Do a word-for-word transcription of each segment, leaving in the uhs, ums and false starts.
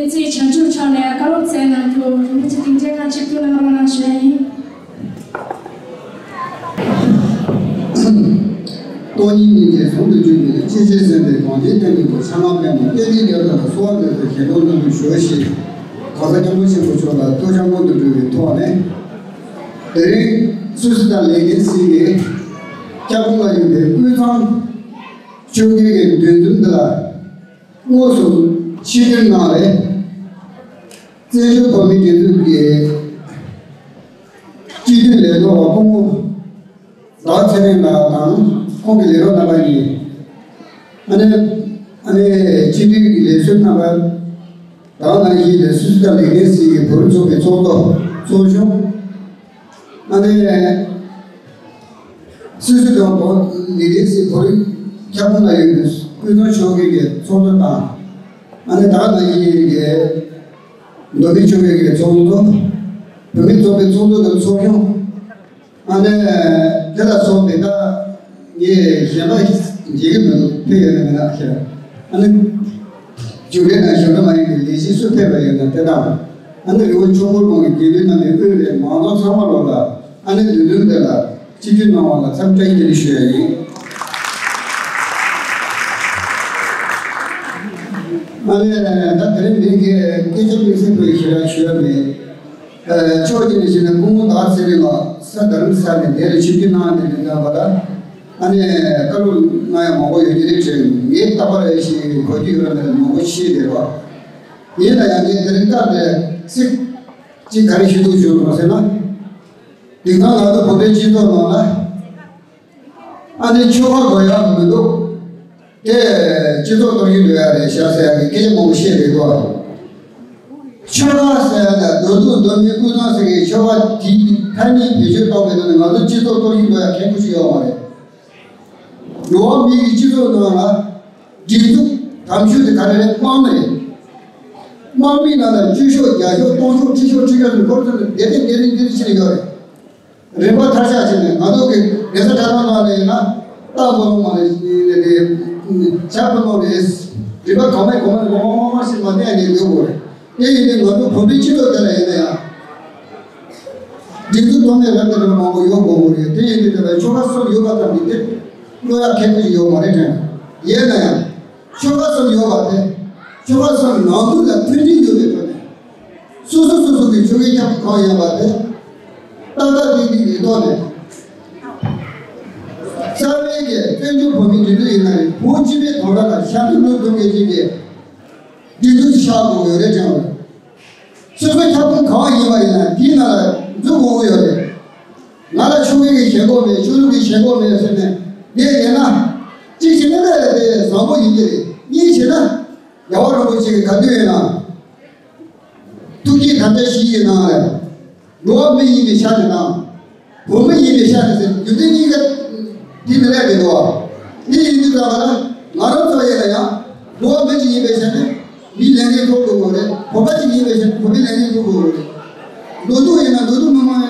ཚེ་བྱང་ཆུབ་མཆོག་ནས་བཀའ་སློབ་སྩལ་གནང་དུས་རིན་པོ་ཆེ་དེ་འདྲའི་ཁ་ཆེ་བསྟོད་གནང་རོགས་གནང་ཞུ་ཡ་ཡིན། སྟོང་ཉིད་སྙིང་རྗེ་ཟུང་དུ་འཇུག་པའི་ལས། སྐྱེ་མཆེད་སེམས་དཔའི་གདུང་རྒྱུད་བསྟན་པའི་སྐུ། ཕྱྭ་ནང་པདྨོ་བསྟན་འཛིན་རྒྱལ་དང་གསོལ་བ་འདེབས་སོ། ཞལ་ལུང་རྣམ་པར་ཞུ་ཞེས་གོང་ས་སྐྱབས་མགོན་ཆེན་པོ་མཆོག་ལ་ཐུགས་བསྐྱངས་སྔོན་དུ་འགྲོ་བའི་ཐོག་ནས། དེ་རིང་སུད་སི་དང་ལས་འགན་གཟིགས་ནས་སྐྱབས་མགོན་ལ་ཡོད་པའི་དབུས་གཙང་ཆོལ་ཁའི་འདུ་འཛོམས་འདི་ལ་དངོས་སུ་ཆིབས་བསྒྱུར་གནང་བའི་བཙན་བྱོལ་བོད་མིའི་སྒྲིག་འཛུགས་ཀྱི་སྤྱི་འཐུས་ལས་ཐོག་སྐུ་ངོ་ཟླ་བ་ཚེ་རིང་ལགས་དང་ཁོང་གི་ལས་རོགས་རྣམ་པ་གཉིས། ཨ་ནེ་ཨ་ནེ་སྤྱི་འཐུས་ཀྱི་ལས་བཟོ་རྣམ་པ་དང་ནང་བཞིན་དེ་སུད་སི་དང་ལས་འགན་གཟིགས་ཀྱི་བོད་རིགས་ཚོགས་པའི་ཚོགས་གཙོ་ཚོགས་གཞོན། ཨ་ནེ་སུད་སི་དང་བོད་ལས་འགན་གཟིགས་བོད་རིགས་ཁྱབ་ཁོངས་ལ་ཡོད་པའི་དབུས་གཙང་ཆོལ་ཁའི་ཚོགས་གཙོ་དང་། ཨ་ནེ་ད་ནང་བཞིན་གྱི་མདོ་སྨད་ཆོལ་ཁའི་ཚོགས་གཙོ། བུད་མེད་ཚོགས་པའི་ཚོགས་གཙོ་དང་ཚོགས་གཞོན། ཨ་ནེ་དེ་ལ་སོགས་པའི་ད་ངས་གཞན་པ་འཇིགས་ཀྱི་མི་འདུག་ཕེབས་ཡོད་ན་མེད་ན་ཁྱེད་ཨ་ནེ་རྒྱུ་འབྲས་དང་གཞན་དུ་མ་ཡིན་པའི་ལས་གཞི་སུ་ཕེབས་པ་ཡོད་ན་དེ་དང་། ཨ་ནེ་རི་བོ་ཆུ་བོ་གོང་གི་དགེ་འདུན་རྣམ་པས་དབུས་པའི་མང་ཚོགས་ཚང་མ་ལོ་ལ་ཨ་ནེ་འདུ་འཛོམས་དེ་ལ་ཆིབས་བསྒྱུར་གནང་བ་ལ་འཚམས་བཀྲ་ཤིས་བདེ་ལེགས་ཞུ་ཡ་ཡིན། ཨ་ནེ་ད་དེ་རིང་མིང་གི་སྐད་ཆ་དམིགས་བསལ་པོའི་ཞེ་དྲག་ཞུ་ཡ་མེད། ཕྱོགས་གཅིག་ནས་བཤད་ན་སྐུ་ངོ་ཟླ་བ་ཚེ་རིང་ལགས་ས་རྡ་རམ་ས་ནས་འདིར་ཆིབས་བསྒྱུར་གནང་བ་དེ་ལ་བརྟེན་པ་ལ། ཨ་ནེ་བཀའ་སློབ་གནང་ཡ་མང་པོ་ཡོད་ཀྱི་རེད་དྲན། ངས་རྟག་པར་ཞིག་གོ་རྒྱུ་ཡོད་ན་མེད་ན་མང་པོ་ཤེས་བསྡད་པ་ཡིན་ན་ཡང་། ངས་དེ་རིང་སྐབས་དེར་ཚིག་གཅིག་ག་རེ་ཞུ་འདོད་བྱུང་སོང་ཟེར་ན། དེང་སང་ང་ཚོ་བོད་པའི་སྤྱི་ཚོགས་ནང་ལ། ཨ་ནེ་ཆོལ་ཁ་དགོས་ཡག་མི་འདུག་དེ་སྤྱི་ཚོགས་གཏོར་རྒྱུ་འདོད་ཡ་རེད་ཤག་ཟེར་ཡ་གི་སྐད་ཆ་མང་པོ་བཤད་རེད་དོ། ཆོལ་ཁ་ཟེར་ཡ་དང་མདོ་སྟོད་མདོ་སྨད་དབུས་གཙང་ཟེར་གི་ཆོལ་ཁ་དེའི་ཐ་སྙད་བེད་སྤྱོད་གཏོང་བའི་ཐོག་ནས་ང་ཚོ་སྤྱི་ཚོགས་གཏོར་རྒྱུ་འདོད་ཡ་གལ་པོ་ཞིག་ཡོད་མ་རེད། འགྲོ་བ་མི་གི་སྤྱི་ཚོགས་ནང་ལ་སྒྲིག་འཛུགས་དམ་ཆོས་དེ་ག་རེ་རེད། དམག་མི་རེད། དམག་མིའི་ནང་ལ་བཅུ་ཤོག་བརྒྱད་ཤོག་སྟོང་ཤོག་ཁྲི་ཤོག་ཁྲི་ཤོག་ཟེར་འཁོར་ཚོ་ལ་བདེ་བདེ་བདེ་རིང་བདེ་རིང་ཕྱིན་ཡོད་རེད། རིམ་པ་མཐར་ཆགས་བྱས་ནས་ང་ཚོ་གི་རེས་གཟའ་གྲྭ་ཚང་ནང་ལ་ཡིན་ན་རྟ་འབོ་ལོང་མ་རེད། ཞྭ་འབོ་ལོང་རེད། རིམ་པ་གང་མེད་གང་མེད་ལོང་མ་མ་ཞིག་མ་བསྟན་ནས་འདུག་དགོས་རེད། དེ་ཡིན་དུས་ང་ཚོ་བོད་པའི་སྤྱི་ཚོགས་དེ་ལ་ཡིན་ན་ཡང་སྒྲིག་འཛུགས་ཐོག་ནས་རབ་དང་རིམ་པ་མང་པོ་ཡོད་དགོས་མོ་རེད། དེ་ཡིན་དུས་དེ་ལ་ཆོལ་ཁ་གསུམ་ཡོད་པ་ཙམ་གྱིས་དེ་བློ་ཡག་ཁེ་ཁེ་ཞིག་ཡོད་མ་རེད་དྲན། ཡིན་ན་ཡང་ཆོལ་ཁ་གསུམ་ཡོད་པ་དེ་ཆོལ་ཁ་གསུམ་ནང་ཁུལ་ལ་མཐུན་སྒྲིལ་ཡོད་པའི་ཐོག་ནས། སོ་སོ་སོ་སོ་གི་ཆོལ་ཁའི་ཁྱབ་ཁོངས་གང་ཡིན་པ་དེ་ཏག་ཏག་ཏིག་ཏིག་གི་ཐོག་ནས། རྩ་བའི་གི་བཙན་བྱོལ་བོད་མིའི་སྒྲིག་འཛུགས་ཡིན་ན་རེད། བོད་སྤྱི་པའི་དོན་དག་ལ་ཞབས་འདེགས་སྒྲུབ་ཐུབ་མཁན་ཅིག་གི་སྒྲིག་འཛུགས་ཆགས་དགོས་ཡོད་རེད་དྲན་པ། སོ་སོ་ཁྱབ་ཁོངས་གང་ཡིན་པ་ཡིན་ན་དེའི་ནང་ལ་འཛུལ་དགོས་ཀྱི་ཡོད་རེད། ང་ལ་ཆོལ་ཁའི་གི་ཞེན་ཁོག་མེད། ཆོས་ལུགས་ཀྱི་ཞེན་ཁོག་མེད་ཟེར་ནས་འདི་ཡིན་ན། གཅིག་བྱས་ན་ལས་དེ་བཟང་པོ་ཡིན་གྱི་རེད། གཉིས་བྱས་ན་རྒྱལ་བ་རིན་པོ་ཆེ་གི་ག་དུས་ཡིན་ན། ཐུགས་བསྐྱེད་དམ་བཅའ་བཞི་ཡི་ནང་ལས། འགྲོ་བ་མི་ཡིན་པའི་ཆ་ནས་དང་། བོད་མི་ཡིན་པའི་ཆ་ནས་ཟེར་རྒྱུ་མཚན་གཉིས་ཀ་དེ་ནི་ལས་མི་འདུག་བ། དེ་ཡིན་དུས་ཙམ་པ་ལ་ང་རང་ཚོ་ཡིན་ན་ཡང་འགྲོ་བ་མི་ཅིག་ཡིན་པའི་ཆ་ནས་མི་ལས་འགན་འཁུར་དགོས་རེད། བོད་པ་ཅིག་ཡིན་པའི་ཆ་ནས་བོད་མི་ལས་འགན་འཁུར་དགོས་རེད། མདོ་སྟོད་ཡིན་ན་མདོ་སྟོད་མི་མང་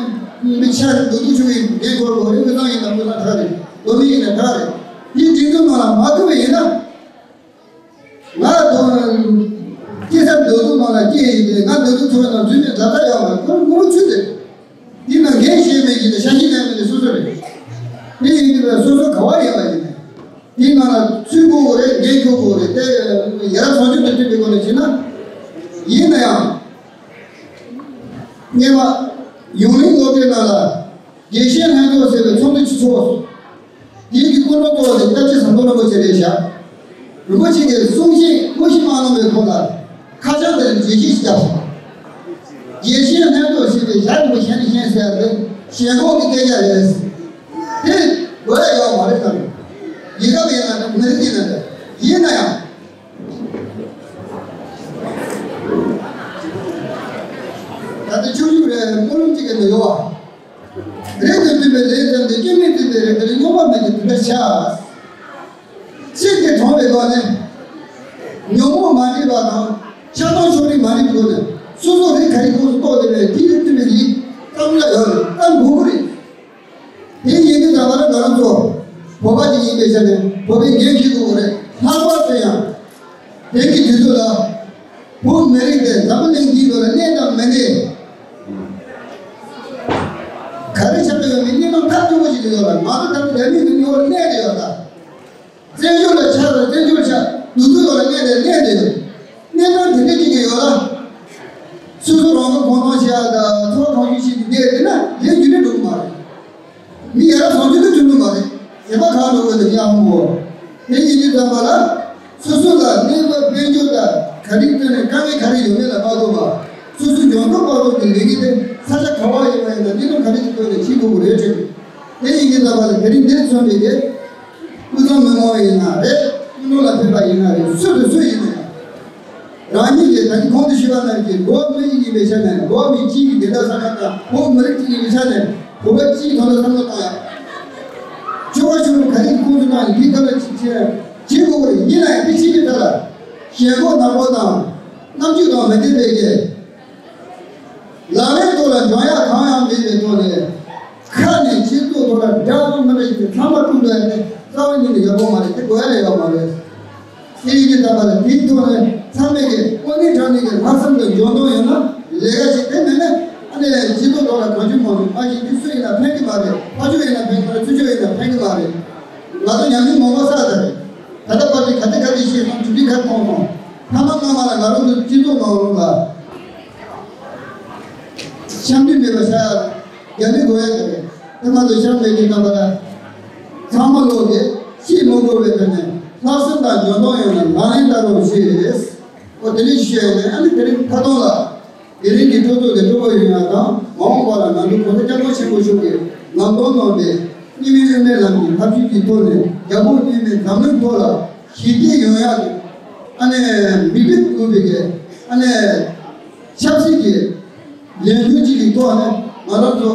ཡིན་པའི་ཆ་ནས་མདོ་སྟོད་ཆོལ་ཁའི་འགན་འཁུར་དགོས་རེད། དབུས་གཙང་ཡིན་ན་དབུས་གཙང་དག་རེད། མདོ་སྨད་ཡིན་ན་དག་རེད། དེའི་སྒྲིག་འཛུགས་ནང་ལ་མ་ཐུག་པ་ཡིན་ན། ང་དང་སྐྱེས་ས་མདོ་སྟོད་ནང་ལ་སྐྱེས་ཡིན་པས་ང་མདོ་སྟོད་ཚོ་ནང་འཛུལ་ནས་ད་ལྟ་ཡོད་མ་རེད། ཁོ་ངོ་ཆུ་དེ་འདི་ན་འགན་བཞེས་མེད་ཀྱི་དེ་ཤ་ཞིག་ལས་མེད་ནས་སོ་སོ་རེད། དེ་ཡིན་དུས་སོ་སོ་ག་བ་ཡོད་པ་ཡིན་ནས་འདི་ནང་ལ་ཚུད་དགོས་རེད། འགན་འཁྱོག་དགོས་རེད། དེ་ཡ་རབས་བཟང་སྤྱོད་དང་མཐུན་པའི་སྒོ་ནས་བྱས་ན་ཡིན་ན་ཡང་། སྔོན་མ་ཡུན་རིང་སློབ་གྲྭའི་ནང་ལ་དགེ་བཤེས་ལྷན་ཚོགས་ཟེར་བའི་ཚོགས་འདུ་ཅིག་ཚོགས། དེའི་གི་སྐུ་མགྲོན་གཙོ་བོ་དེ་སྐྱབས་རྗེ་ཟམ་གདོང་རིན་པོ་ཆེ་རེད་བཞག་རིན་པོ་ཆེ་གིས་གསུང་བཤད་དངོས་གཞི་མ་གནང་བའི་སྐོར་ལ་ཁ་བྱང་དེར་འགྲེལ་བཤད་ཞིག་བརྒྱབ་སོང་། དགེ་བཤེས་ལྷན་ཚོགས་ཞེས་པའི་ཞྭ་རིང་པོ་གཞན་ནས་གཞན་ཟེར་ཡ་དེ་ཞེན་ཁོག་གི་སྐད་ཆ་རེད། དེ་དགོས་ཡ་ཡོད་མ་རེད་དམ། ཡིན་ག་མེད་ན་མི་རིགས་ཡིན་ན་རེད། ཡིན་ན་ཡང་། ད་ལྟ་ཆུང་ཆུང་རེད། སྨོན་ལམ་གཅིག་གི་ནི་ཡོད་བ། རེད་དུ་འདུས་པའི་ལས་ཙམ་དུ་སྐྱེ་མེད་འདུས་པའི་རེད་དེ་སྙོམས་པ་མེད་ཀྱི་དུ་བར་ཆགས། ཚིག་དེ་དྲངས་པའི་སྒོ་ནས། ཉོན་མོངས་མ་འདྲེས་པ་དང་ཆགས་སྡང་ཕྱོགས་རིས་མ་འདྲེས་པའི་སྒོ་ནས་སོ་སོ་རིགས་ག་རེ་ཁོངས་སུ་གཏོགས་བསྡད་པའི་དེའི་རིགས་མཐུན་པའི་རིགས་གཏམ་ལ་ཡོད་རེད། གཏམ་དགོས་ཀྱི་རེད། དེ་ཡིན་དུས་ད་བར་ང་རང་ཚོ་བོད་པ་ཅིག་ཡིན་པའི་ཆ་ནས་བོད་པའི་འགན་འཁྱེར་དགོས་ཀྱི་རེད། ལྷག་པར་དུ་ཡང་དེང་གི་དུས་ཚོད་ལ་ བོད་མི་རིགས་དེ་འཛམ་བུ་གླིང་འདིའི་ཐོག་ལ་གནས་དང་མི་གནས། ག་རེ་ཆགས་ཡོད་མེད་གནས་སྟངས་ཐག་ཆོད་པོ་ཞིག་ཡོད་ལ། ང་ཚོ་ད་ལྟ་རྒྱ་མི་འདི་ནི་འོག་ལ་གནས་ཏེ་ཡོད་ལ། བཙན་བྱོལ་ལ་ཆགས་ལ་བཙན་བྱོལ་ཆགས་སྡུག་སྡུག་ཡོད་ལ་གནས་ཏེ་གནས་ཏེ་ཡོད། གནས་སྟངས་དེ་འདྲ་ཅིག་གི་ཡོད་ལ། སོ་སོ་རང་ལ་གོང་ཐང་བྱེད་ཡ་དང་འཚོ་བ་གང་ཤེས་ཤིག་གི་གནས་དེ་ན་ལས་རྒྱུ་འབྲས་འགྲོ་གི་མ་རེད། མི་ཡར་སོང་རྒྱུ་དེ་ཐུབ་ནི་མ་རེད། ཉེས་པ་གང་འགྲོ་དགོས་དེ་ཡང་མོ། དེ་ཡིན་དུས་ཙམ་པ་ལ། སོ་སོ་ལ་གནས་བབ་དཔལ་འབྱོར་དང་ག་རེ་བཏོན་ནས་དཀའ་ངལ་ག་རེ་ཡོད་མེད་ལ་མ་ལྟོས་པར། སོ་སོའི་འཇོན་ཐང་དཔའ་བོ་གི་ལས་འགན་དེ་ས་ཆ་ག་བ་ཡིན་པ་ཡིན་ན་གནས་སྟངས་ག་རེ་ཞིག་བཏོན་ནས་བྱེད་དགོས་ཀྱི་རེད་དྲན། དེ་ཡིན་དུས་ཙམ་པ་ལ་དེ་རིང་འདིར་མཚོན་པའི་གི་དབུས་གཙང་མི་མང་ཡིན་ན་རེད། དབུས་གནམ་ལ་ཕེབས་པ་ཡིན་ན་རེད། སུ་རེད་སུ་ཡིན་ན་ཡང་། རང་ཉིད་ཀྱིས་ད་ནི་གོང་དུ་ཞུས་པ་ནང་བཞིན་བོད་མི་ཞིག་ཡིན་པའི་ཆ་ནས། བོད་མི་གཅིག་གི་བདེན་མཐའ་གསལ་སྟོན་དང་། བོད་མི་རིགས་གཅིག་ཡིན་པའི་ཆ་ནས་བོད་པ་སྤྱིའི་དོན་དུ་བསམ་བློ་བཏང་ཡ། ཆོལ་ཁ་ཆོས་ལུགས་ག་རེ་ཡིན་ཁོང་ཚོ་ནང་ཡིན་ག་ལ་ཅིག་བྱེད་བྱེད་དགོས་པ་རེད། ཡིན་ན་ཡང་དེ་ཕྱི་གི་ཐད་ལ་ཞེན་ཁོག་ནག་པོ་དང་རྣམ་དཔྱོད་དང་མི་ལྡན་པའི་གི། ལག་ལེན་ཐོག་ལ་འཇོན་ཡག་གང་ཡང་མེད་པའི་ཐོག་ནས། ཁ་ནས་སྤྱི་ཚོགས་ཐོག་ལ་དགྲ་དང་མི་འདྲ་ཞིག་གི་ཚང་མ་བཀྲུག་འགྲོ་ཡ་དེ་རྩ་བ་ཉིད་ནས་ཡག་པོ་མ་རེད། དེ་དགོས་ཡ་ལས་ཡོད་མ་རེད། དེ་ཡིན་དུས་ད་བར་དེའི་ཐོག་ནས་ཚང་མས་ཀྱི་དངོས་གནས་དྲང་གནས་ཀྱི་ལྷག་བསམ་དང་འཇོན་ཐང་ཡོད་ན་ལས་ཀ་བྱེད། དེ་མེད་ན་ཨ་ནི་སྤྱི་ཚོགས་ཐོག་ལ་གང་བྱུང་མང་བྱུང་མ་བྱེད་དུས་སུ་ཡིན་ན་ཕན་གྱི་མ་རེད། ཕར་ཕྱོགས་ཡིན་ན་ཕན་གྱི་མ་རེད། ཚུར་ཕྱོགས་ཡིན་ན་ཕན་གྱི་མ་རེད། ང་ཚོ་ཉམས་མྱོང་མང་པོ་བསགས་ཚར་རེད། ད་ལྟ་བར་དུ་ག་དེ་ག་དེ་ཤེས་སོང་། གྲུབ་འབྲས་ག་རེ་ཐོན་སོང་། ཐ་མ་སྔོན་མ་ལ་ང་རང་ཚོ་སྤྱི་ཚོགས་ནང་ལ་འཆམ་མཐུན་མེད་པ་ཆགས་ཡ་རྒྱ་མི་དགོས་ཡ་དེ་རེད། དེ་མ་གཏོགས་འཆམ་མེད་དུས་ཙམ་པ་ལ་ཚང་མ་ལོག་གི་ཤེས་མི་དགོས་པའི་ཐད་ནས་ལྷག་བསམ་དང་འཇོན་ཐང་ཡོད་ན་ལག་ལེན་བསྟར་རོགས་ཞེས། འོ་དེ་འདྲ་ཞུ་ཡ་ཡིན། ཨ་ནི་དེ་རིང་ཁ་སྟོང་ལ། དེ་རིང་གི་སྤྲོ་ཚོགས་དེ་སྤྲོ་པོ་ཡོང་ཡ་དང་། མ་འོངས་པ་ལ་ང་ཚོ་གོང་ས་སྐྱབས་མགོན་ཆེན་པོ་མཆོག་གིས་ལམ་སྟོན་གནང་བའི་གཉིས་སྨན་དབུ་མའི་ལམ་གྱི་ཐབས་ཇུས་ཀྱི་ཐོག་ནས། རྒྱ་བོད་གཉིས་སྨན་འཛམ་གླིང་ཐོག་ལ་ཞི་བདེ་ཡོང་ཡག་གི་ཨ་ནི་མིག་དཔེ་བཀོད་པའི་གི་ཨ་ནི་ཆབ་སྲིད་ཀྱི་ལས་འགུལ་ཅིག་གི་ཐོག་ནས། ང་རང་ཚོ་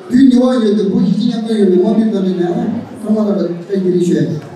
དུས་འདི་བ་ཡོད་དེ་བོད་གཞིས་བྱེས་མཉམ་འབྲེལ་ཡོང་བའི་དབང་འདུས་དང་འབྲེལ་ནས། ཨ་ནི་ཚང་མ་ལ་བཀྲ་ཤིས་བདེ་ལེགས་ཞུ་ཡ་ཡིན།